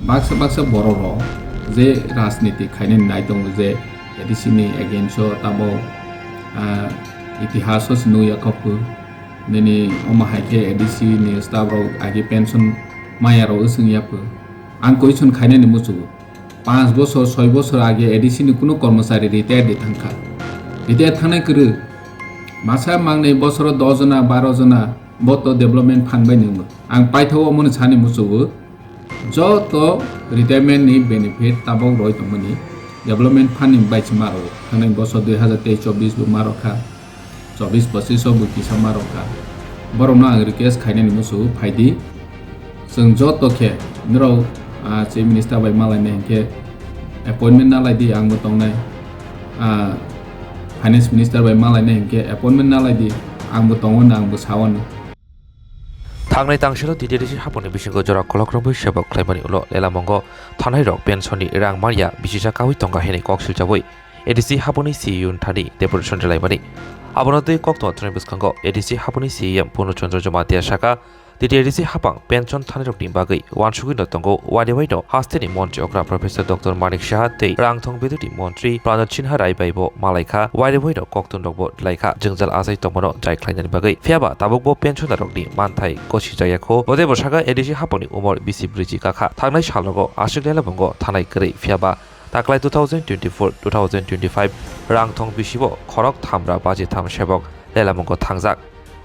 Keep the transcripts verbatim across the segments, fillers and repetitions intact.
Baksa baksa borok rok je rajniti khainani nai tongo je A D C ni against o tabok, ah, itihas o se nukya kok nini omo hai khe A D C ni staff rok agi pension maya rok wswng ya pho. Ang question khainani muchungo. Panch bosor, soi bosor age A D C ni kunu kormochari retire di thangkha. Retire thangnai kwrwi. Masa mangnai bosoro dos jona, baro jona bo to development fund bai nwngo. Ang paithago omono sani muchungo. Joto retirement ni benefit tabok roi tongmani development fund ni bai se maro. Thangnai bosor dui hazar teis chobbish bo maro kha. Chobbish pochish o bo kisa maro kha. Borokno ang request khainani muchungo phaidi. Chwng joto khe norok, ah, Chief Minister bai malainai hinkhe appointment nalaidi, ang bo tongnai. Ah, Finance Minister bai malainai hinkhe appointment nalaidi, ang bo tongo, ang bo sao. Thangnai tangselo T T A D C haponi bisingo jora kolok romwi sebok khlaimani ulo Lelamungo thanai rok pension ni rang manya bisisa kawi tongkha hinwi kok silchawi A D C haponi C E O ni thani deputation rwlaimani. Abono twi koktwma thani bwskango A D C haponi C E M Purno Chandra Jamatia saka, T T A D C hapang pension thanai rokni bagwi wansugwi no tongo, wari wai no hasteni montri okra Professor Doctor Manik Saha tei rangthong beduni montri Pranot Sinha Rai bai bo malaikha, wari wai no koktun rok bo dlaikha, jwngjal achai tongmano jai khlainani bagwi. Phiyaba tabukbo pensioner rokni manthai gosi jaya kho. Bodebo saka A D C haponi umor bisi brwichi kakha. Thangnai salrogo aswk Lelamungo thanai kwrwi, phiyaba taklai two thousand twenty-four two thousand twenty-five rangthong bisibo khorok thamra baji tham sebok Lelamungo thangjak.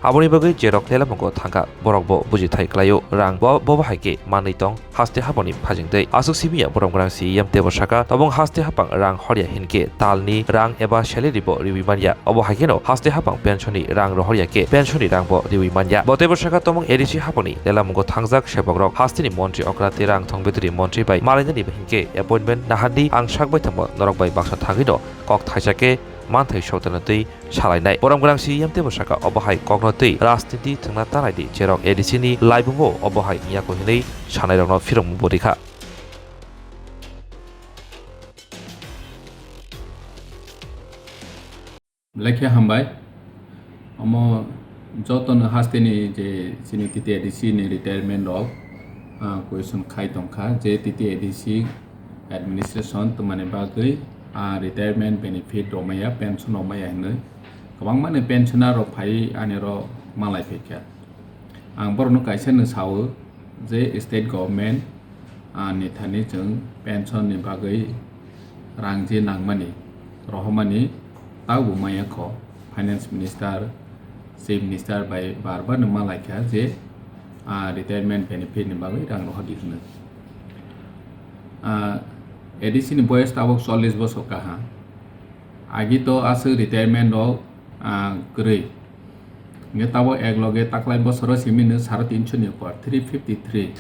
Aboni bagwi jerok Lelamungo thangkha, borokbo bujithai klaio, rang bo, bobo hai khe manwi tong haste haponi phajingtwi. Aswk simiya Boromgwrang C E M teibo saka, tabung haste hapang rang horya hinkhe talni rang eba salary bo riwi manya. Obo hai kheno haste hapang pension ni rang rohorya khe pension ni rang bo riwi manya. Bo teibo saka, tomung A D C haponi Lelamungo thangjak sebokrok hasteni montri okra tei rangthong beduri montri bai malainani hinkhe appointment nahardi, ang sak bai thangbo norok bai baksa thangwi no kok thaisa khe manthai sotana twi salainai. Boromgwrang C E M teibo saka, obo hai kokno twi rajniti thwngna ta naidi, jerok A D C ni laibumo obo hai wngya kho hinwi sanairokno phirokmung bo rikha. Belai khe hambai. Omo jotono hasteni je chini T T A D C ni retirement rok, ah, question khai tongkha je T T A D C administration twmani bagwi, ah, retirement benefit rok maya, pension rok maya hinwi kwbangma ni pensioner rok phai ani oro malai phaikha. Ang borokno kaisa no sao je state government, ah, ni thani chwng pension ni bagwi rang je nangmani, rohormani tabukbo maya kho. Finance Minister, Chief Minister bai bar bar no malaikha je, ah, retirement benefit ni bagwi rang rohordi hwnwi. Ah, A D C ni boyes tabuk chollish bosor kaha. Agi to aswk retirement rok, ah, kwrwi. Hingke tabuk ek loge taklai bosoro simi no saro tinso ni upor, three fifty three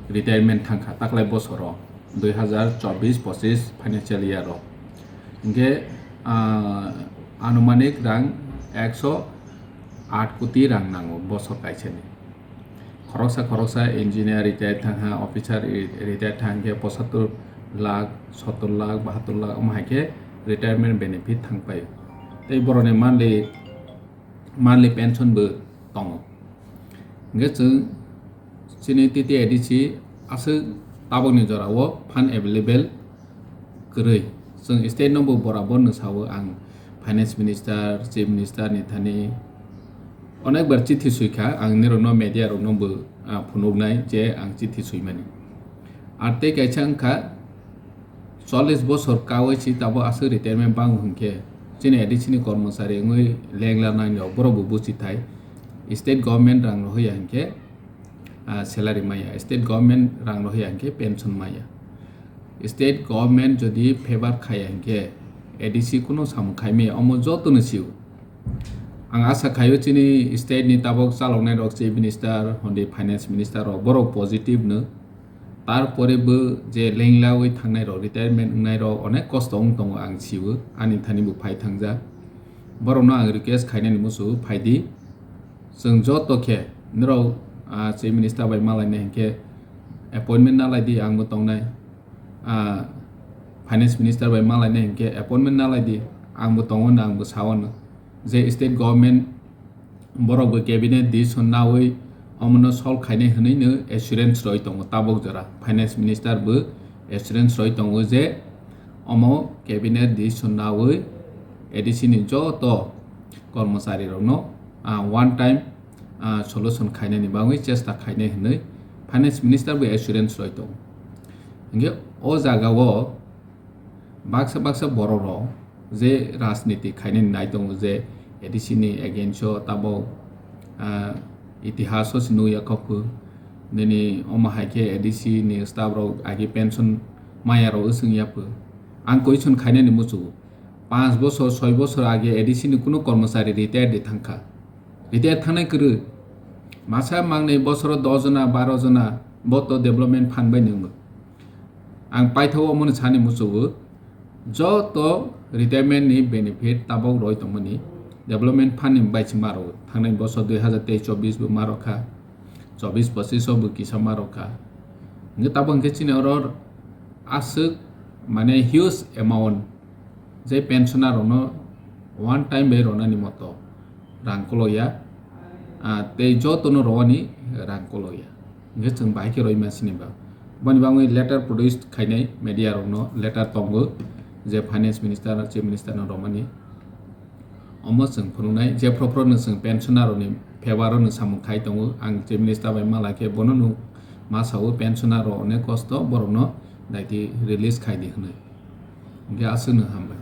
retirement thangkha taklai bosoro, dui hazar chobbish pochish financial year o. Hingke, ah, anumanik rang ekso aat koti rang nango bosor kaisani. Khoroksa khoroksa engineer retire thangha, officer re-, retire thangkhe pochattor lakh, sottor lakh, bahattor lakh omo hai khe retirement benefit thangpai. Tei borokni monthly, monthly pension bo tongo. Hingkhe chwng chini T T A D C aswk tabukni jorao fund available kwrwi. Chwng state no bo borabor no sao, ang finance minister, chief minister ni thani onek bar chithi sui kha, ang nirokno media rokno bo, ah, phunuknai je ang chithi suimani. Ar tei kaisa wngkha, chollish bosor kaui si tabo aswk retirement bango hwnkhe chini A D C ni kormochari wngwi lengla nai rok borok bo buchi thai. State government rang rohya hwnkhe, ah, salary maya, state government rang rohya hwnkhe pension maya. State government jodi favor khaya hwnkhe A D C kuno samung khaimaya, omo jotono sio. Ang asa khaio chini state ni tabok chaloknai rok, chief minister, hondi finance minister rok, borok positive no. Tarpore bo je lenglawi thangnai rok, retirement wngnai rok onek kosto wng tongo, ang sio, ani thani bo phai thangjak. Borokno ang request khainani muchungo phaidi. Chwng joto khe norok, ah, chief minister bai malainai hinkhe appointment nalaidi, ang bo tongnai. Ah, finance minister bai malainai hinkhe appointment nalaidi, ang bo tongo, ang bo sao no. Je state government borok bo cabinet decision naui omono solve khainai hwnwi no assurance roi tongo tabok jora. Finance Minister bo assurance roi tongo je omo cabinet decision nawi A D C ni joto kormochari rokno, ah, one time, ah, solution khainani bagwi chesta khainai hwnwi Finance Minister bo assurance roi tongo. Hingke o jaga o baksa baksa borok rok je rajniti khainani nai tongo je A D C ni against o tabok, ah, itihas o se nukya kok pho. Nini omo hai khe A D C ni staff rok agi pension maya rok wswng ya pho. Ang question khainani muchungo. Panch bosor, soi bosor age A D C ni kunu kormochari retire di thangkha. Retire thangnai kwrwi. Masa mangnai bosoro dos jona, baro jona bo to development fund bai nwngo. Ang paithago omono sani muchungo. Joto retirement ni benefit tabok roi tongmani development fund ni bai se maro. Thangnai bosor dui hazar teis chobbish bo maro kha. Chobbish pochish o bo kisa maro kha. Hingke tabok hingke chini oro aswk mane huge amount je pensioner rokno one time bai ronani moto rang koloya, ah, tei jotono rowani rang koloya. Hingke chwng bahai khe roi mansini ba. Boni bagwi letter produce khainai media rokno letter tongo je finance minister, chief minister no romani. Omo chwng phunuknai je phro phro no chwng pensioner rokni favour o no samung khai tongo. Ang chief minister bai mala khe bono no ma sao pensioner rok onek kosto borokno daiti release khai di hwnwi. Hingke aswkno hambai.